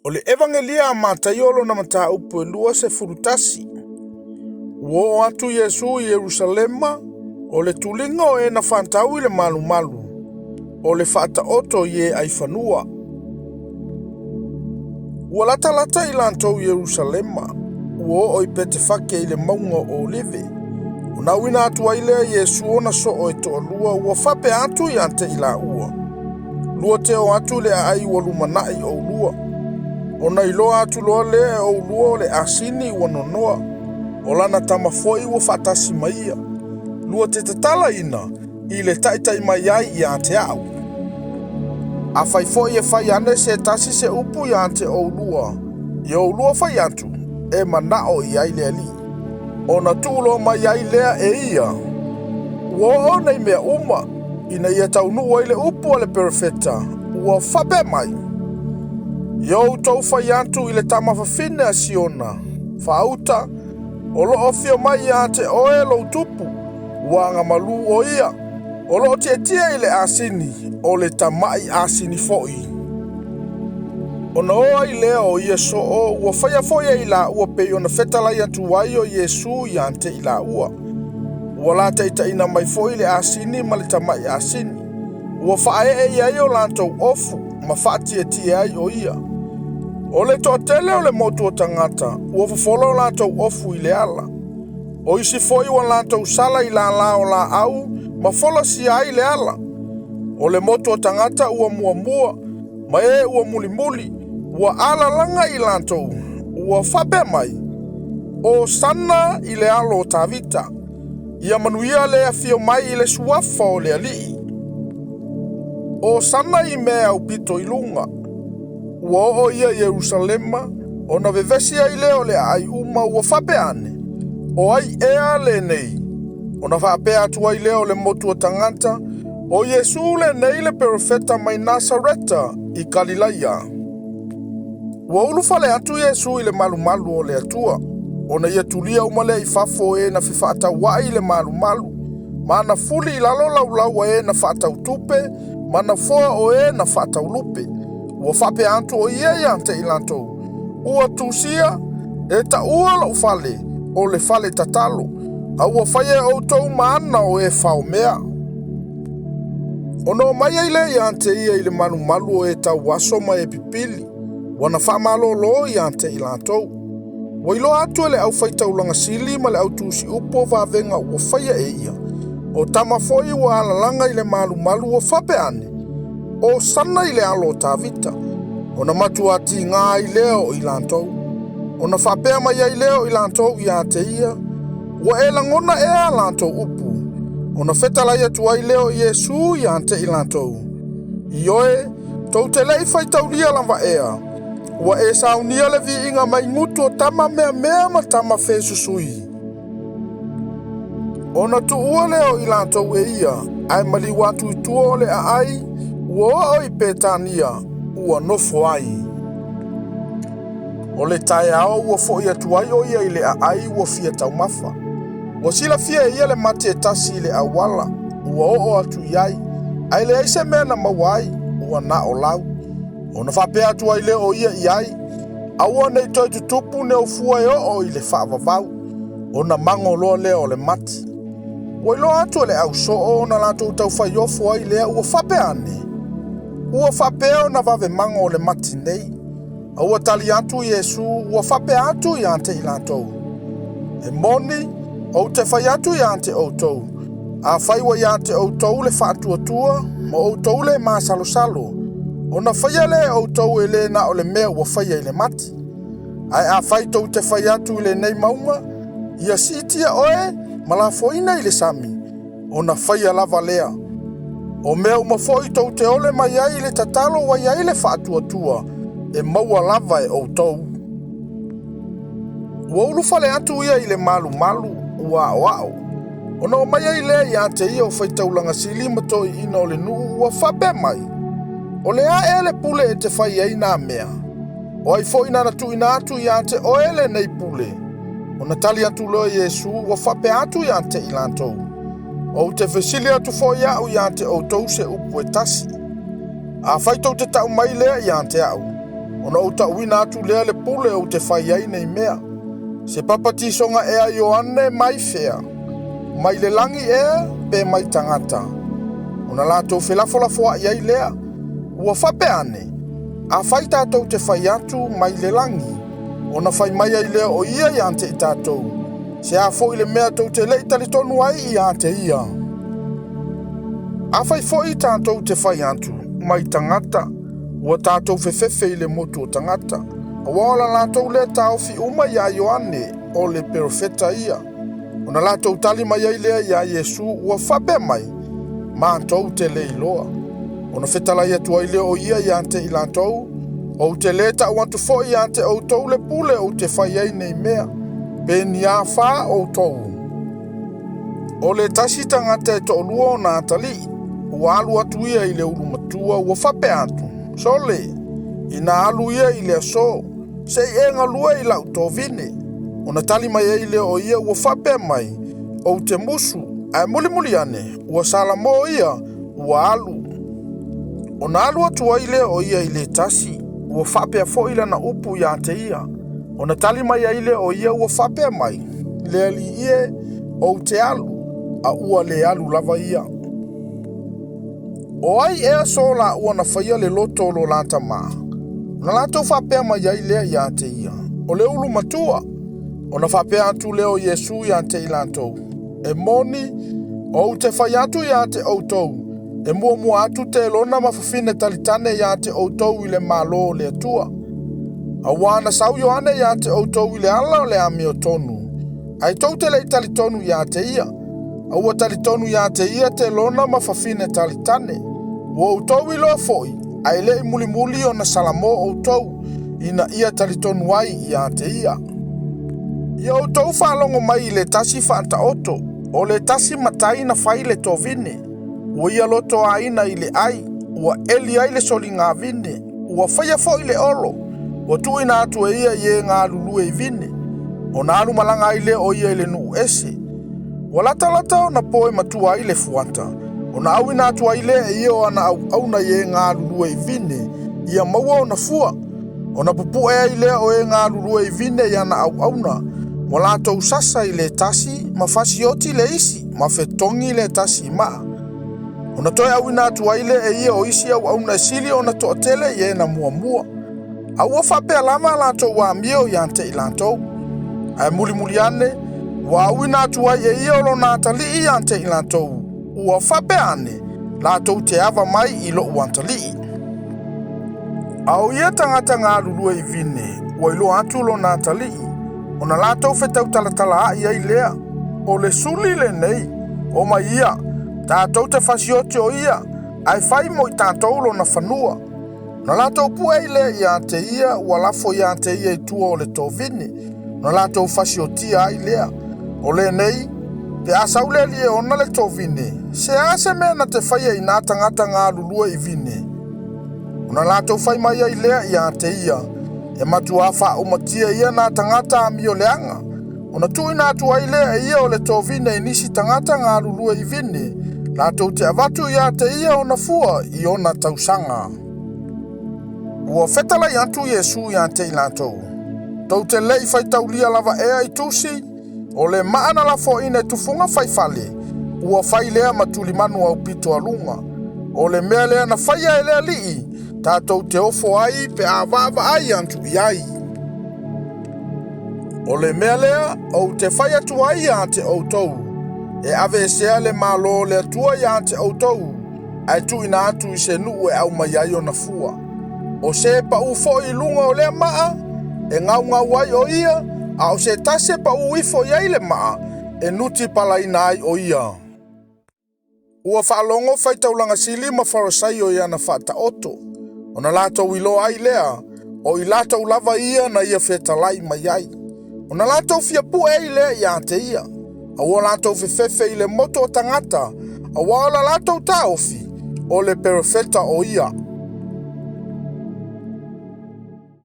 O le Evagelia a Mataio lona mataupu e 21. Ua oo atu Iesu i Ierusalema, o le tuliga o e na faatau i le malumalu, o le faataoto i e aifanua. Ua latalata i latou i Ierusalema, ua oo i Petefake i le mauga o Olive. Ona auina atu ai lea Iesu ona soo e toalua ua faapea atu ia te i laua. Lua te o atu i le aai ua lumanai oulua. Ona iloa atu loa lea e oulua o le asini ua nonoa. O lana tama foi ua faatasi ma ia. Lua te tatalaina i le taitai mai ai ia te a'u. Afai foi e fai ane se tasi se upu ia te oulua, ia oulua fai atu, e manao i ai le Alii. Ona tuu loa mai ai lea e ia. Ua oo nei mea uma, ina ia taunuu ai le upu a le perofeta, ua faapea mai. Ia outou fai atu i le tamafafine a Siona, faauta, o loo afio mai ia te oe lou tupu, ua agamalu o ia, o loo tietie i le asini, o le tama'i asini foi. Ona o ai lea o ia soo ua faia foi e i laua pei ona fetalai atu ai o Iesu ia te i laua. Ua lataitaina mai foi le asini ma le tama'i asini. Ua faaee i ai o latou ofu ma faatietie ai o ia. O le toatele o le motu o tagata ua fofola o latou ofu i le ala. O isi foi ua latou sala i lala o laau ma folasia ai le ala. O le motu o tagata ua muamua, ma e ua mulimuli, ua alalaga i latou, ua faapea mai, Hosana i le alo o Tavita, ia manuia le afio mai i le suafa o le Alii. Hosana i mea aupito i luga. Ua oo ia i Ierusalema, ona vevesi ai lea o le aai uma ua faapea ane, O ai ea lenei? Ona faapea atu ai lea o le motu o tagata, o Iesu lenei le perofeta mai Nasareta i Kalilaia. Ua ulufale atu Iesu i le malumalu o le Atua, ona ia tulia uma lea i fafo o e na fefaatauai i le malumalu, ma na fuli i lalo laulau a e na faatautupe, ma na foa o e na faataulupe. Ua faapea atu o ia ia te i latou, ua tusia, e taua lou fale, o le fale tatalo, a ua faia e outou ma ana o e faomea. Ona omai ai lea ia te ia i le malumalu o e tauaso ma e pipili, ua na faamalolo ia te i latou. Ua iloa atu e le aufaitaulaga sili ma le autusiupu o vavega ua faia e ia. O tama foi ua alalaga i le malumalu ua faapea ane, Hosana i le alo o Tavita. Ona matua tiga ai lea o i latou. Ona faapea mai ai lea o i latou ia te ia, ua e lagona ea latou upu. Ona fetalai atu ai lea o Iesu ia te i latou. Ioe, tou te le i faitaulia lava ea, ua e saunia le viiga mai gutu o tama meamea ma tama fesusui. Ona tuua lea o i latou e ia, ae maliu atu i tua o le aai, ua oo i Petania, ua nofo ai. O le taeao ua foi atu ai o ia i le aai ua fia taumafa. Ua silafia e ia le mati e tasi i le auala, ua oo atu i ai, ae leai se mea na maua ai, ua na o lau. Ona faapea atu ai lea o ia i ai, aua nei toe tutupu ni ou fua e oo i le faavavau, ona mago loa lea o le mati. Ua iloa atu e le ausoo ona latou taufaiofo ai lea ua faapea ane, ua faapea ona vave mago o le mati nei. A ua tali atu Iesu ua faapea atu ia te i latou, e moni, ou te fai atu ia te outou, afai ua ia te outou le faatuatua ma outou le masalosalo, ona faia lea e outou e le na o le mea ua faia i le mati. Ae afai tou te fai atu i lenei mauga, ia siitia oe ma lafoina i le sami, ona faia lava lea. O mea uma foi tou te ole mai ai i le tatalo ua i ai le faatuatua, e maua lava e outou. Ua ulufale atu ia i le malumalu, ua aoao. Ona omai ai lea ia te ia o faitaulaga sili ma toeaiina o le nuu ua faapea mai, o le a ea le pule e te fai ai nā mea? O ai foi nana tuuina atu ia te oe lenei pule? Ona tali atu loa Iesu ua faapea atu ia te i latou, ou te fesili atu foi a'u ia te outou se upu e tasi. Afai tou te tau mai lea ia te a'u, Ona ou taʻuina atu lea le pule ou te fai ai nei mea. Se papatisoga ea Ioane mai fea? Mai le lagi ea pe mai tagata? Ona latou felafolafoaʻi ai lea, ua faapea ane, Afai tatou te fai atu mai le lagi, ona fai mai ai lea o ia ia te i tatou, se a foi le mea tou te le i talitonu ai ia te ia. Afai foi tatou te fai atu mai tagata, ua tatou fefefe i le motu o tagata, auā o la latou lea taofi uma iā Ioane o le perofeta ia. Ona latou tali mai ai lea iā Iesu ua faapea mai, Matou te le iloa. Ona fetalai atu ai lea o ia ia te i latou, Ou te lē taʻu atu foi ia te ʻoutou le pule ou te fai ai nei mea, pe ni a fa ʻoutou. O le tasi tagata e toʻalua ona atalii, ua alu atu ia i le ulu matua ua faapea atu, Sole, ina alu ia i le aso, se i e galue i lau tovine. Ona tali mai ai lea o ia ua faapea mai, Ou te musu, ae mulimuli ane, ua salamo ia, ua alu. Ona alu atu ai lea o ia i le tasi, ua faapea foi lana upu ia te ia. Ona tali mai ai lea o ia ua faapea mai, Le alii e, ou te alu, a ua le alu lava ia. O ai ea so laua na faia le loto o lo la tamā? Ona latou faapea mai ai lea ia te ia, O le ulu matua. Ona faapea atu lea o Iesu ia te i latou, E moni, ou te fai atu ia te ʻoutou, e muamua atu telona ma fafine talitane ia te ʻoutou i le Malo o le Atua. Auā na sau Ioane ia te ʻoutou i le ala o le amiotonu, ae tou te le i talitonu ia te ia, a ua talitonu ia te ia telona ma fafine talitane. Ua outou iloa foi, ae le i mulimuli ona salamo ʻoutou, ina ia talitonu ai ia te ia. Ia outou faalogo mai i le tasi faataoto, o le tasi matai na fai le tovine, ua ia lotoaina i le ai, ua eli ai le soligavine, ua faia foi le olo, ua tuuina atu e ia i e galulue i vine, ona alu malaga ai lea o ia i le nuu ese. Ua latalata ona po e matua ai le fuata, ona auina atu ai lea e ia o ana auauna i e galulue i vine, ia maua ona fua. Ona pupuʻe ai lea o e galulue i vine i ana auauna, ua latou sasa i le tasi ma fasioti le isi ma fetogi le tasi i maa. Ona toe auina atu ai lea e ia o isi auauna e sili ona toatele i e na muamua. A ua faapea lava a latou amio ia te i latou. Ae mulimuli ane, ua auina atu ai e ia o lona atalii ia te i latou, ua faapea ane, latou te ava mai i loʻu atalii. A o ia tagata galulue i vine, ua iloa atu lona atalii, ona latou fetautalatalaai ai lea, O le suli lenei, omai ia, tatou te fasioti o ia, ae fai mo i tatou lona fanua. Ona latou pue ai lea ia te ia ua lafo ia te ia i tua o le tovine, ona latou fasiotia ai lea. O lenei, pe a sau le alii e ona le tovine, se a se mea na te faia i nā tagata galulue i vine? Ona latou fai mai ai lea ia te ia, e matuā faaumatia ia nā tagata amioleaga. Ona tuuina atu ai lea e ia o le tovine i nisi tagata galulue i vine, latou te avatu ia te ia ona fua i ona tausaga. Ua fetalai atu Iesu ia te i latou, Tou te le i faitaulia lava ea i tusi, o le maa na lafoaina e tufuga fai fale, ua fai lea ma tulimanu aupito a luga. O le mea lea na faia e le Alii, tatou te ofo ai pe a vaavaai atu i ai. O le mea lea ou te fai atu ai ia te ʻoutou, e aveesea le Malo o le Atua ia te ʻoutou, ae tuuina atu i se nuu e aumai ai ona fua. O se e paʻū foi i luga o lea maa, e gaugau ai o ia, a o se tasi e paʻū ifo i ai le maa, e nuti palaina ai o ia. Ua faalogo faitaulaga sili ma Farisaio i ana faataoto, ona latou iloa ai lea, o i latou lava ia na ia fetalai mai ai. Ona latou fia pue ai lea ia te ia, a ua latou fefefe i le motu o tagata, auā o la latou taofi, o le perofeta o ia.